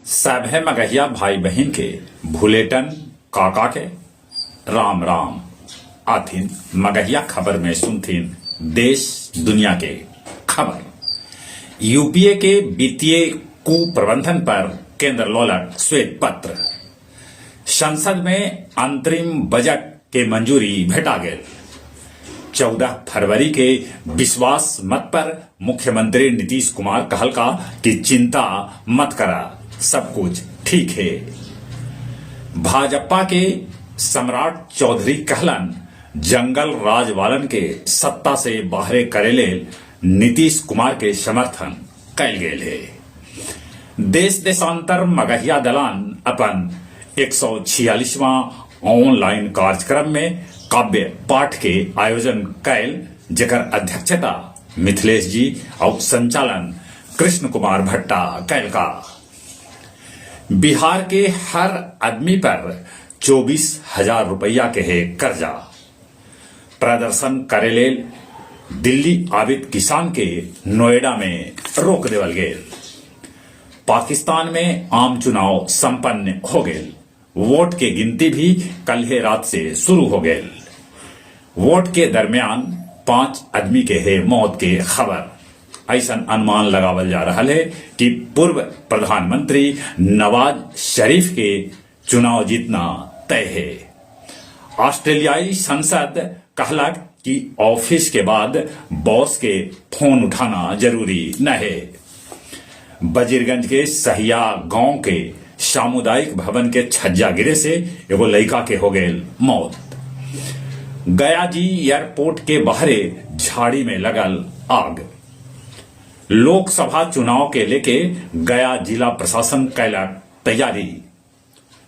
सभे मगहिया भाई बहिन के भुलेटन काका के राम राम। आथिन मगहिया खबर में सुनथिन देश दुनिया के खबर। यूपीए के वित्तीय कुप्रबंधन पर केंद्र लौलक श्वेत पत्र। संसद में अंतरिम बजट के मंजूरी भेटा गेल। 14 फरवरी के विश्वास मत पर मुख्यमंत्री नीतीश कुमार कहलका कि चिंता मत करा, सब कुछ ठीक हे। भाजपा के सम्राट चौधरी कहलन, जंगल राज वालन के सत्ता से बाहरे करे लेल नीतीश कुमार के समर्थन कैल गेल हे। देश देशांतर मगहिया दलान अपन 146वां ऑनलाइन कार्यक्रम में काव्य पाठ के आयोजन कैल, जेकर अध्यक्षता मिथिलेश जी और संचालन कृष्ण कुमार भट्टा कैलका। बिहार के हर आदमी पर 24,000 रुपया के हे कर्जा। प्रदर्शन करे लेल दिल्ली आवित किसान के नोएडा में रोक देवल गेल। पाकिस्तान में आम चुनाव संपन्न हो गेल। वोट के गिनती भी कल्हे रात से शुरू हो गेल। वोट के दरमियान 5 आदमी के हे मौत के खबर। ऐसा अनुमान लगावल जा रहा है कि पूर्व प्रधानमंत्री नवाज शरीफ के चुनाव जीतना तय है। ऑस्ट्रेलियाई संसद कहलक कि ऑफिस के बाद बॉस के फोन उठाना जरूरी न है। वजीरगंज के सहिया गांव के सामुदायिक भवन के छज्जा गिरे से एगो लड़का के हो गए मौत। गया जी एयरपोर्ट के बाहरे झाड़ी में लगल आग। लोकसभा चुनाव के लेके गया जिला प्रशासन कैलक तैयारी।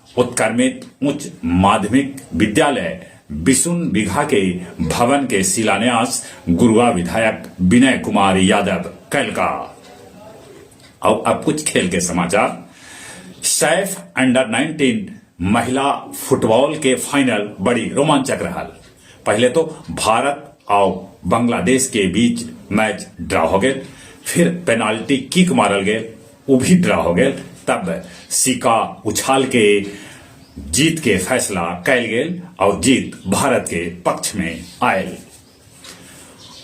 उत्क्रमित उच्च माध्यमिक विद्यालय बिसुन बिघा के भवन के शिलान्यास गुरुआ विधायक विनय कुमार यादव कैलका। और अब कुछ खेल के समाचार। सैफ अंडर 19 महिला फुटबॉल के फाइनल बड़ी रोमांचक रहा। पहले तो भारत और बांग्लादेश के बीच मैच ड्रॉ हो गए, फिर पेनाल्टी किक मारल गए, वो भी ड्रॉ हो गए। तब सिक्का उछाल के जीत के फैसला कैल गेल और जीत भारत के पक्ष में आयल।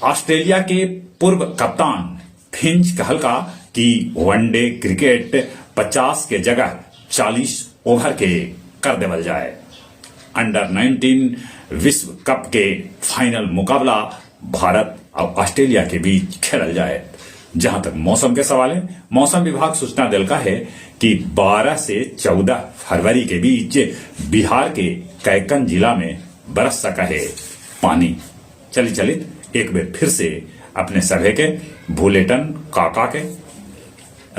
ऑस्ट्रेलिया के पूर्व कप्तान फिंच कहलका कि वनडे क्रिकेट 50 के जगह 40 ओवर के कर देवल जाए। अंडर 19 विश्व कप के फाइनल मुकाबला भारत और ऑस्ट्रेलिया के बीच खेलल जाए। जहां तक मौसम के सवाल है, मौसम विभाग सूचना दिलका है कि 12 से 14 फरवरी के बीच बिहार के कैकन जिला में बरस सका है पानी। चली चली एक बार फिर से अपने सभे के भूलेटन काका के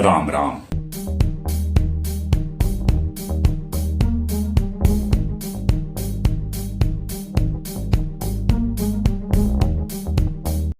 राम राम।